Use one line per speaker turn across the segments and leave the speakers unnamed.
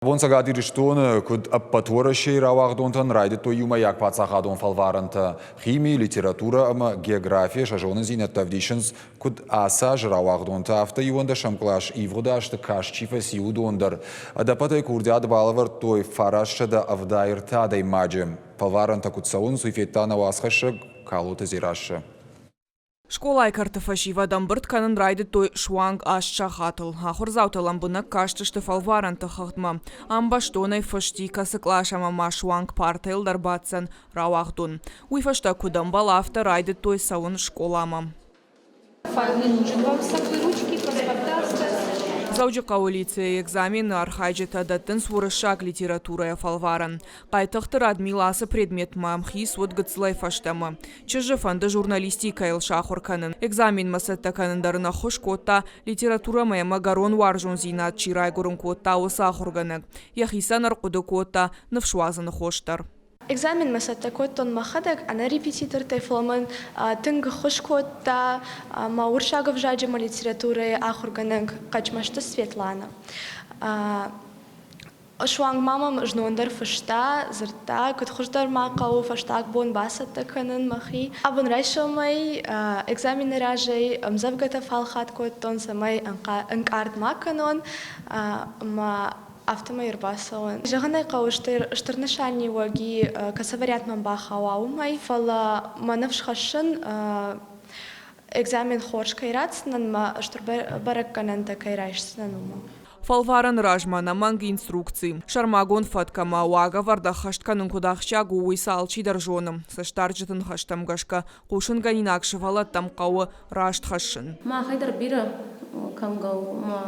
Абон Цӕгат Ирыстоны, куыд ӕппӕт Уӕрӕсейы рауагъдонтӕн райдыдтой иумӕйаг паддзахадон фӕлварӕнтӕ. Хими, литературӕ ӕмӕ географийӕ сӕ зонындзинӕдтӕ ӕвдисынц, куыд ацы азы рауагъдонтӕ, афтӕ иуӕндӕсӕм кълас ивгъуыд азты каст чи фӕци, уыдон дӕр. Ӕдӕппӕтӕй курдиат балӕвӕрдтой 973 адӕймаджы. Фӕлварӕнтӕ куыд цӕуынц, уый федта нӕ уацхӕссӕг Калоты Дзерассӕ.
Скъолайы кӕрты фӕсивӕд ӕмбырд кӕнын райдыдтой суанг аст сахатыл. Ахуырдзаутӕ лӕмбынӕг кастысты фӕлварӕнты хыгъдмӕ. Ам бӕстонӕй фыст и, кӕцы кълас ӕмӕ ма суанг партӕйыл дӕр баддзӕн рауагъдон. Уый фӕстӕ куыд ӕмбӕлы, афтӕ райдыдтой цӕуын скъоламӕ.
Не нужен вам с собой ручки, паспорта оставьте.
Дзӕуджыхъӕуы лицейы экзамены архайджытӕ дӕттынц уырыссаг литературӕйӕ фӕлварӕн. Хъайтыхъты Радмил ацы предметмӕ ӕмхиц уыд гыццылӕй фӕстӕмӕ. Чызджы фӕнды журналистикӕйыл сахуыр кӕнын. Экзаменмӕ цӕттӕ кӕнын дӕр ын ӕххуыс кодта, литературӕмӕ йӕм ӕгӕрон уарзондзинад чи райгуырын кодта, уыцы ахуыргӕнӕг. Йӕхицӕн ӕрхъуыды кодта ныфс уадзыны хос дӕр.
Экзаменмӕ цӕттӕ кодтон мӕхӕдӕг ӕнӕ репетитортӕй, фӕлӕ мын тынг ӕххуыс кодта мӕ уырыссаг ӕвзаджы ӕмӕ литературӕйы ахуыргӕнӕг Хъӕчмӕзты Светланӕ. Суанг ма мӕм знон дӕр фыста, дзырдта, куыд хуыздӕр ма хъӕуы фӕстаг бон бацӕттӕ кӕнын мӕхи. Абон райсомӕй экзамены разӕй ӕмдзӕвгӕтӕ фӕлхат кодтон, цӕмӕй ӕнкъард ма кӕнон ӕмӕ афтӕмӕй ӕрбацӕуын. Зӕгъын ӕй хъӕуы, стыр нысаниуӕг и, кӕцы вариант мӕм бахауа, уымӕй, фӕлӕ мӕ ныфс хӕссын, экзамен хорз кӕй ратдзынӕн ӕмӕ стыр бӕрӕггӕнӕнтӕ кӕй райсдзынӕн, уымӕ.
Фӕлварӕны размӕ ӕнӕмӕнг инструкци, сӕрмагонд фӕтк ӕмӕ уагӕвӕрд ӕххӕст кӕнын куыд ахсджиаг у, уый сӕ алчидӕр зоны. Цӕстдарджыты ныхӕстӕм гӕсгӕ, хъусынгӕнинаг сывӕллӕттӕм хъӕуы раст хӕссын.
Махӕй дӕр бирӕ кӕнгӕ у ӕмӕ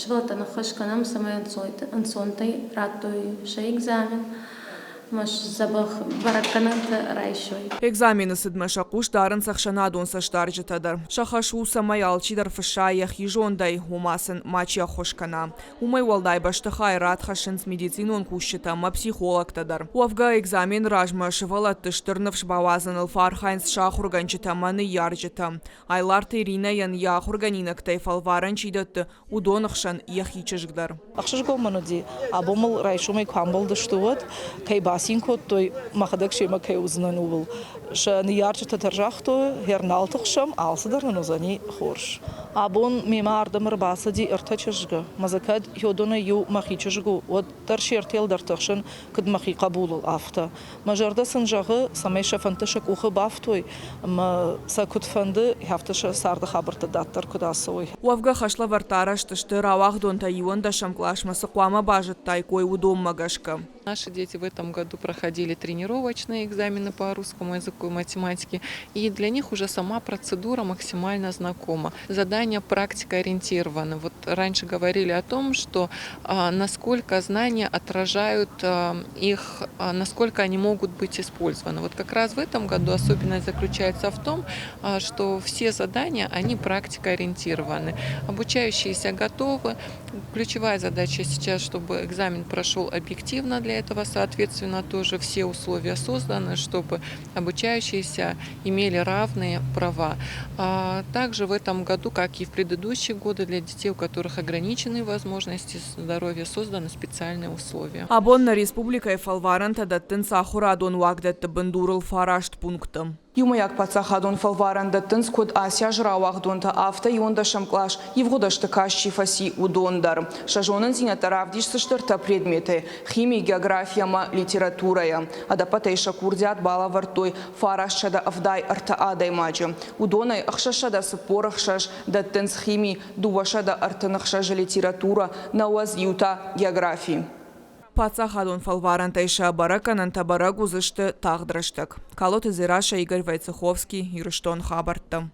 сывӕллӕттӕн ӕххуыс кӕнӕм, цӕмӕй ӕнцонтӕй радтой сӕ экзамен. Ӕмӕ дзӕбӕх бӕрӕггӕнӕнтӕ райсой.
Экзамены цыдмӕ сӕ хъус дарынц ӕхсӕнадон цӕстдарджытӕ дӕр. Сӕ хӕс у, цӕмӕй алчидӕр фысса йӕхи зондӕй, ома сын мачи ӕххуыс кӕна. Уымӕй уӕлдай бӕстыхайы рад хӕссынц медицинон кусджытӕ ӕмӕ психологтӕ дӕр. Уӕвгӕ, экзамены размӕ сывӕллӕтты стыр ныфс бауадзыныл фӕархайынц сӕ ахуыргӕнджытӕ ӕмӕ ныййарджытӕ. Айларты Иринӕйӕн йӕ ахуыргӕнинӕгтӕй фӕлварӕн чи дӕтты, уыдоны хсӕн йӕхи чызг дӕр.
Ӕхсызгон мын уыди, абон мыл райсомӕй куы амбӕлдысты, уӕд кӕй бацин кодтой, мӕхӕдӕг семӕ кӕй уыдзынӕн, ууыл. Сӕ ныййарджытӕ дӕр загътой, гъер нал тыхсӕм, алцыдӕр нын уыдзӕни хорз. Абон мемӕ ардӕм ӕрбацыди ӕртӕ чызгы, ӕмӕ дзы кӕд уыдонӕй иу мӕхи чызг у, уӕддӕр се ртӕйыл дӕр тыхсын, куыд мӕхи хъӕбулыл, афтӕ. Мӕ зӕрдӕ сын зӕгъы, цӕмӕй сӕ фӕндтӕ сӕ къухы бафтой ӕмӕ сӕ куыд фӕнды, афтӕ сӕ царды хабӕрттӕ дарддӕр куыд ацӕуой.
Уӕвгӕ хӕслӕвӕрдтӕ арӕзт сты рауагъдонтӕ иуӕндӕсӕм къласмӕ цы хъуамӕ базыдтаиккой, уыдонмӕ гӕсгӕ.
Наши дети в этом году проходили тренировочные экзамены по русскому языку и математике, и для них уже сама процедура максимально знакома. Задания практикоориентированы. Вот раньше говорили о том, что насколько знания отражают их, насколько они могут быть использованы. Вот как раз в этом году особенность заключается в том, что все задания, они практикоориентированы. Обучающиеся готовы. Ключевая задача сейчас, чтобы экзамен прошел объективно для этого, соответственно, тоже все условия созданы, чтобы обучающиеся имели равные права. Также в этом году, как и в предыдущие годы, для детей, у которых ограниченные возможности здоровья, созданы специальные условия.
Абон нӕ республикӕйы фӕлварӕнтӕ дӕттынц ахуырадон уагдӕтты бындурыл фараст пункты.
Иумӕйаг паддзахадон фӕлварӕн дӕттынц куыд ацы аз рауагъдонтӕ, афтӕ иуӕндӕсӕм кълас ивгъуыд ӕзты каст чи фӕци, уыдон дӕр. Сӕ зонындзинӕдтӕ равдисдзысты ӕртӕ предметӕй – хими, географи ӕмӕ литературӕйӕ. Ӕдӕппӕтӕй сӕ курдиат балӕвӕрдтой 973 адӕймаджы. Уыдонӕй 646 дӕттынц хими, 236 литературӕ, 91 та географи.
Паддзахадон фӕлварӕнтӕй сӕ бӕрӕггӕнӕнтӕ бӕрӕг уыдзысты тагъд рӕстӕг. Калоты Дзерассӕ, Игорь Войцеховский, Ирыстон хабӕрттӕ.